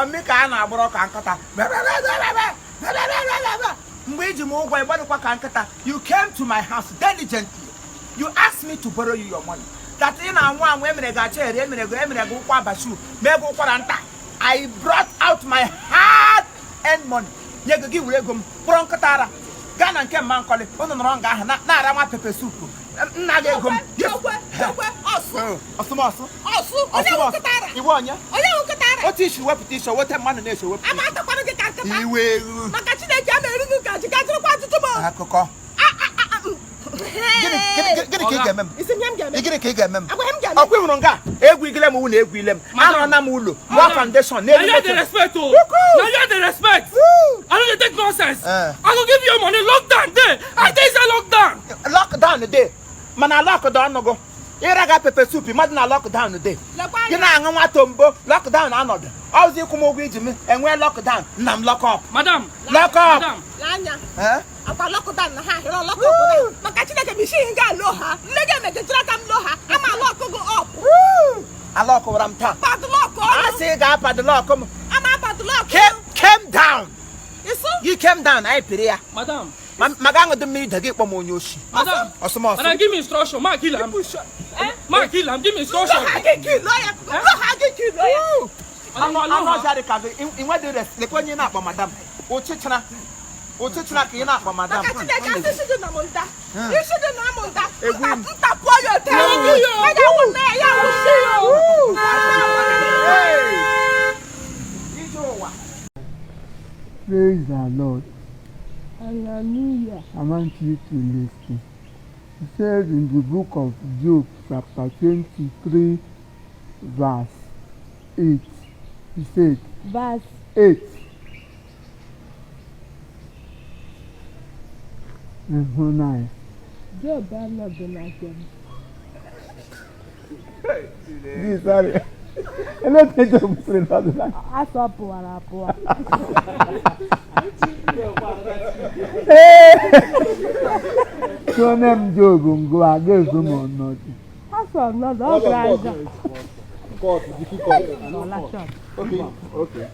Ọmị ka a na-agbọrọ ka nkịta. Mgbe iji m ụgwọ, ịgbadịkwa ka nkịta. You came to my house diligently. You asked me to borrow you your money. That ị na-anwụ anwụ, emere gị acha eri, emere gị ụkwa bashu, mee gị ụkwara nta. I brought out my hard earned money nye gị. Gị were ego m kpọrọ nkịta ara gaa na nke mma nkọlị. Unu nọrọ nga ahụ na-ara nwa pepper soup. Nna gị ego m. Chekwe, chekwe, ọsụ. Ọsụmọsụ. Ọsụ onye wụ nkịta ara? Iwe onye? Onye wụ nkịta ara? Otu isi wepụta isi, weta mmadụ na-eso wepụta. Ama atakwanụ gị ka nkịta. Iwe ewu. Maka Chineke, a na-eri gị ka ji ka jụrụkwa ajụjụ m. Akụkọ. Gịnị gịnị ka ị ga-eme m? Isi m ihe m ga-eme? Gịnị ka ị ga-eme m? Agwa ihe m ga-eme. Ọkwa ịhụrụ nga egwu igile m wụ na egwu ile m arụna m ụlọ gụọ foundation Na n'elu you moto. dey respect o. Woohoo! Na you dey respect. I no dey take nonsense. Eh. I go give you money. Lockdown dey. I dey inside lockdown. Lockdown dey, mana lockdown gụ ịraga pepper soup mmadụ na lockdown dey. Lekwa Gị anya. na-aṅụ nwa tombo. Lockdown anọdụ ọzọ ịkwụ m ụgwọ iji m enwee lockdown nna m, lock up. Madam. Lock up. Madam. Lee anya. Eh? Akwa lockdown na ha ahịrị lockdown. Maka Chineke, m isi nga lo ha nne gị emejejere aka m lo ha ama lock gị up. Ala ọkụwara m taa. Padlock A ọnụ. sị ị ga-apadlock m. Ama padlock. Came down. Isu. You came down, anyị pịrị ya. Madam. Ma ga aṅụdị mmiri de gị kpọ m onye oshi. Madam. Ọsụmọsụ. Madam, give me instruction. Ma kill am. Ma kill am. Give me instruction. Lo ha gị kilo ya, lo ha gị kilo ya. Madam, Anụ lo anụ ha. ọhịa dị ka gị inwedị res lekwa onye ị na-akpọ madam. Ụchịchara ụchịchara ka ị na-akpọ madam. Maka Chineke, asị isi dị na m nda, isi dị na m nda. Egwu m. Ntapụọ ya ote. Ya wụ nne ya, ya wụ si ya. Hey! Ije ụwa. Praise the Lord. Hallelujah. I want you to listen. It says in the book of Job, chapter 23, verse 8. He said, Verse 8. Ịhụnanya. Job anọghị na nke m. This, sorry. Eléyìí Job sịrị n'ọdụ na. Asọ pụwara apụwa. Ee! Tụọ m Job ngụ a ga-ezo m ọnọdụ. Asọ nọdụ ọ gara aja. Court, difficult. Ọla shop. Okay, okay.